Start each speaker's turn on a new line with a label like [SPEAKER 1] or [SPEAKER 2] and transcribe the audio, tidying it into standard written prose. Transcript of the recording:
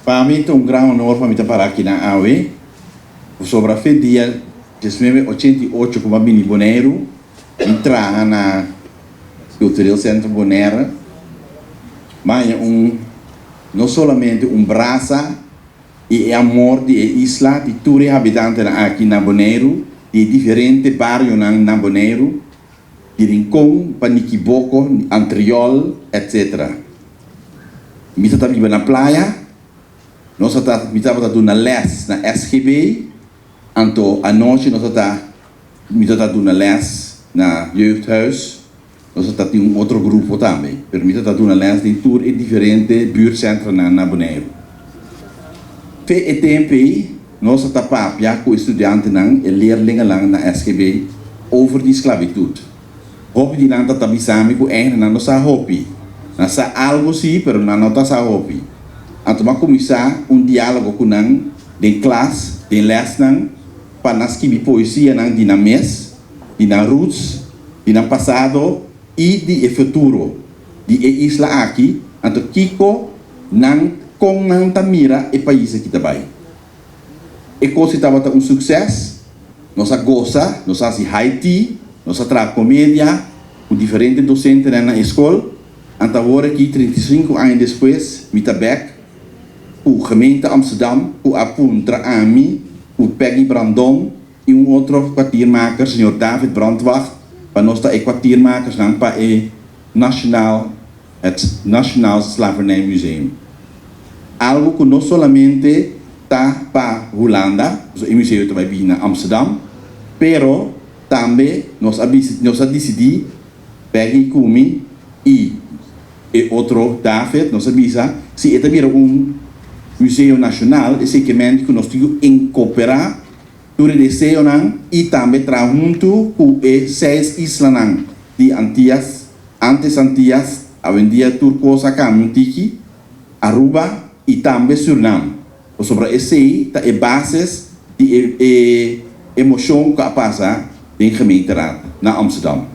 [SPEAKER 1] Pa mi ta un gran honor pa mi ta para aki na awe, pasobra fe dia 1988 ku mi a bini Boneiru, mi traha na Cultureel Centrum Bonaire, mi a haña un no solamente un brasa i e amor di e isla di tur e habitantenan aki na Boneiru, di e diferente barionan na Boneiru, di Rincon pa Nikiboko, Antriol, etc. Mi ta ta biba na playa, nos ta ta, mi tabata duna les na SGB, anto anochi nos ta ta, mi ta ta duna les na Jeugdhuis, nos ta ta tin un otro grupo tambe, pero mi ta ta duna les den tur e diferente buurtcentranan na Boneiru. Fe e tempu ei nos ta ta papia ku e studiantenan, e leerlingennan na SGB over di sklabitut. Hopi di nan ta ta bisa mi ku eindelijk nan no sa hopi. Nan sa algu si, pero nan no ta sa hopi. Anto mi a kuminsá un diálogo ku nan den klas, den lèsnan, pa nan skibi poesianan di nan mes, di nan roots, di nan pasado i di e futuro di e isla aki, anto kiko nan, kon nan ta mira e pais aki ta bai. E kos si tabata un sukses, nos a gosa, nos a hasi high tea, nos a traha komedia ku diferente dosentenan na e skol, anta awor aki 35 aña despues mi ta bek ku gemeente Amsterdam ku a puntra ami ku Peggy Brandon i un otro kwartiermaker señor David Brandwacht pa nos ta e kwartiermakersnan pa e Nationaal het Nationaal Slavernij Museum. Algo ku no solamente ta pa Hulanda, pasobra e museo ta bai bini na Amsterdam, pero tambe nos a nos a disidí, Peggy ku mi i e otro David, nos a bisa si e ta bira un museo nashonal, esei ke menti ku nos tin ku inkoperá tur e deseonan i tambe traha huntu ku e seis islanan di Antias. Antes Antias, awendia tur kos a kambia un tiki, Aruba i tambe Surnam, pasobra esei ta e bases di e e moshon ku a pasa den gemeenteraad na Amsterdam.